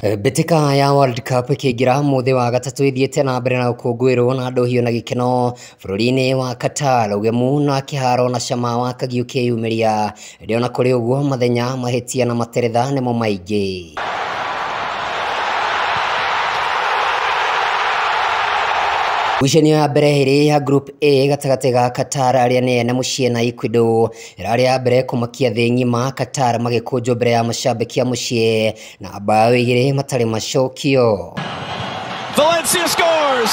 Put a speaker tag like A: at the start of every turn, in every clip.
A: Mbĩtĩka ya World Cup ĩkĩingĩra mũthĩ wa gatatũ ĩthiĩte na mbere na gũkũngũĩrwo na ndũhiũ na gĩkeno bũrũri-inĩ wa Qatar, ũgemu na kĩharo na cama wa Kagiũ kĩyumĩria. Ĩndĩ ona kũrĩ ũguo, mathenya, mahĩtia na materetha nĩmo maingĩ. Ngucanio ya mbere ĩrĩ ya Group A gatagatĩ ga Qatar arĩa nĩ ene mũciĩ na Ecuador ĩrarĩ ya mbere kũmakia thĩ ng'ima, Qatar magĩkũnjwo mbere ya mashabiki a mũciĩ na mbaũ igĩrĩ matarĩ macokio.
B: Valencia scores!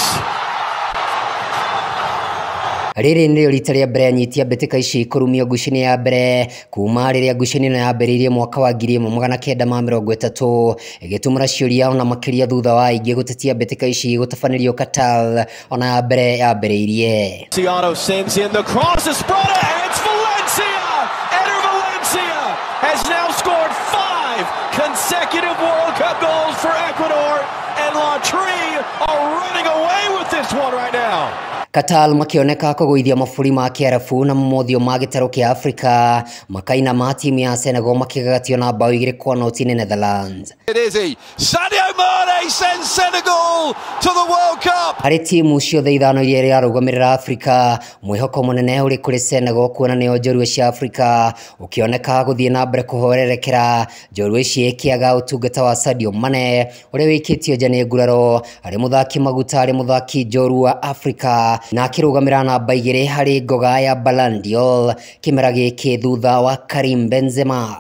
A: Rĩrĩ nĩrĩo rita rĩa mbere anyitia mbĩtĩka ici kũrumio ngucanio ya mbere kuma rĩrĩa ngucanio ĩno yambĩrĩirie mwaka wa 1930, ĩgĩtumũra ciũria ona makĩria thutha wa aingĩ gũtetia mbĩtĩka ici gũtabanĩrio Qatar ona ya mbere yambĩrĩirie.
B: Ciano sends in the cross, Esprada, and it's Valencia! Eder Valencia has now scored 5 consecutive World Cup goals for Ecuador, and La Tri are running away with this one right now.
A: Qatar makĩoneka kũgũithia mabũrũri ma Kĩarabu na mothiũ ma gĩtarũ kĩa Afrika makainama timu ya Senegal makĩgagatio na mbaũ 2-0 nĩ Netherlands.
B: It is he. Sadio Mane sends Senegal to the World Cup.
A: Harĩ timu ciothe ithano iria irarũgamĩrĩra Afrika, mwĩhoko mũnene ũrĩ kũrĩ Senegal kuona nĩo njorua cia Afrika ũkĩoneka gũthiĩ na mbere kũhorerekera njorua ici ĩkĩaga ũtungata wa Sadio Mane ũrĩa wĩkĩtio nja nĩ nguraro, arĩ mũthaki maguta, arĩ mũthaki njorua Afrika na akĩrũgamĩra namba 2 harĩ ngoga ya Ballon d'Or kĩmera gĩkĩ thutha wa Karim Benzema.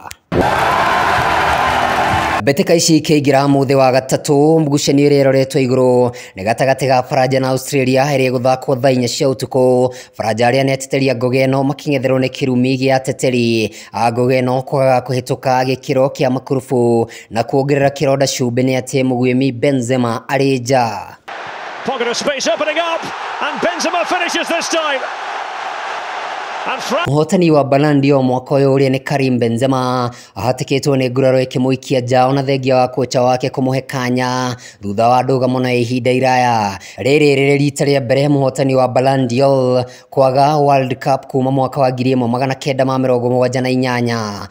A: Mbĩtĩka ici ikĩingĩra mũthĩ wa gatatũ, ngucanio ĩrĩa ĩroretwo igũrũ nĩ gatagatĩ ga Faranja na Australia ĩrĩa ĩgũthakwo thaa 4 cia ũtukũ. Faranja arĩa nĩ ateteri a ngoga ĩno makĩng'etherwo nĩ kĩrumi gĩa ateteri a ngoga ĩno kwaga kũhĩtũka gĩkĩro kĩa makurubu na kuongerera kĩronda cumbĩ nĩ atĩ mũguĩmi Benzema arĩ nja.
B: Pocket of space opening up, and Benzema finishes this time.
A: Mũhotani wa Ballon d'Or mwaka ũyũ ũrĩa nĩ Karim Benzema ahatĩkĩtwo nĩ nguraro ĩkĩmũikia nja ona thengia wa kocha wake kũmũhe kanya thutha wa ndũgamo na ihinda iraya. Rĩrĩ rĩrĩ rita rĩa mbere mũhotani wa Ballon d'Or kwaga World Cup kuma mwaka wa 1978.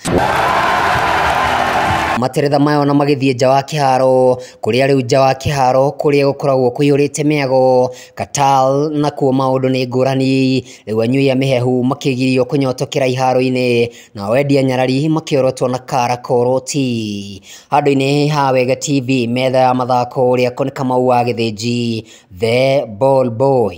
A: Materetha maya ona magĩthiĩ nja wa kĩharo kũrĩa rĩu nja wa kĩharo kũrĩa gũkoragwo kũiyũrĩte mĩago Qatar nakuo maũndũ nĩ ngũrani. Rĩu anyui a mĩhehu makĩgirio kũnyotokera iharo-inĩ nao endia nyarari makĩorotwo na kara koroti. Handũ-inĩ ha Wega TV, metha ya mathako ũrĩa Kamau wa Gĩthĩnji, The Ball Boy.